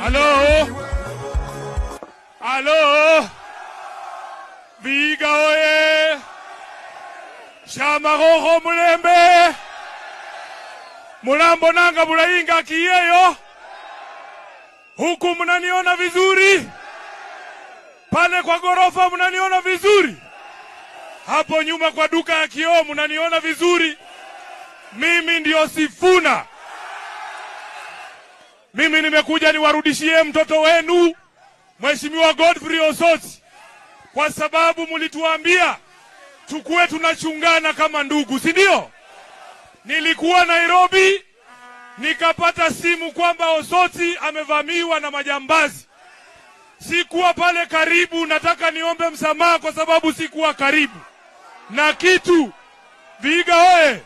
Halo, halo, Vihiga oye! Shamaroho mulembe, mulambo nanga mulainga kiyeyo, huku mnaniona vizuri, pale kwa gorofa mnaniona vizuri, hapo nyuma kwa duka ya kioo mnaniona vizuri. Mimi ndio Sifuna. Mimi nimekuja niwarudishie mtoto wenu Mheshimiwa Godfrey Osotsi, kwa sababu mlituambia tukue tunachungana kama ndugu, si ndio? Nilikuwa Nairobi nikapata simu kwamba Osotsi amevamiwa na majambazi. Sikuwa pale karibu, nataka niombe msamaha kwa sababu sikuwa karibu na kitu. Vihiga oye!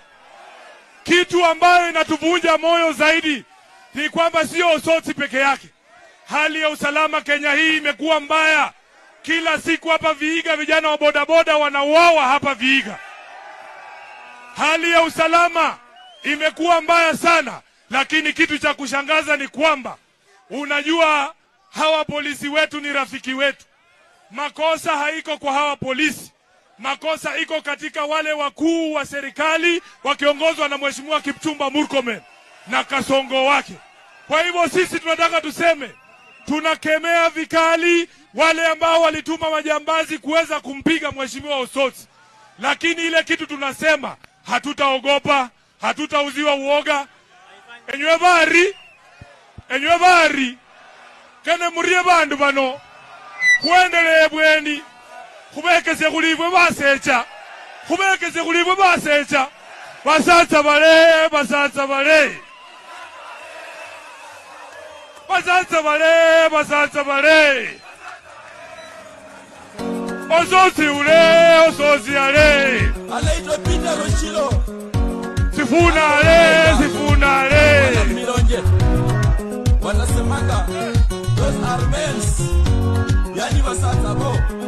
Kitu ambayo inatuvunja moyo zaidi ni kwamba sio Osotsi peke yake. Hali ya usalama Kenya hii imekuwa mbaya. Kila siku hapa Vihiga vijana wa bodaboda wanauawa hapa Vihiga. Hali ya usalama imekuwa mbaya sana, lakini kitu cha kushangaza ni kwamba unajua hawa polisi wetu ni rafiki wetu. Makosa haiko kwa hawa polisi. Makosa iko katika wale wakuu wa serikali wakiongozwa na Mheshimiwa Kipchumba Murkomen na kasongo wake. Kwa hivyo sisi tunataka tuseme, tunakemea vikali wale ambao walituma majambazi kuweza kumpiga Mheshimiwa Osotsi. Lakini ile kitu tunasema, hatutaogopa, hatutauziwa uoga. Enywe bari, kene murie bandu bano, kuendelee bweni, khubekese khulibwe basecha, khubekese khulibwe basecha, basatsa bale, basatsa bale. Basatsa bale, basatsa bale. Osotsi ule, Osotsi ale. Anaitwa Peter Rochilo. Sifuna ale, Sifuna ale. Milonje. Wanasemanga those are men. Yani basatsa bo.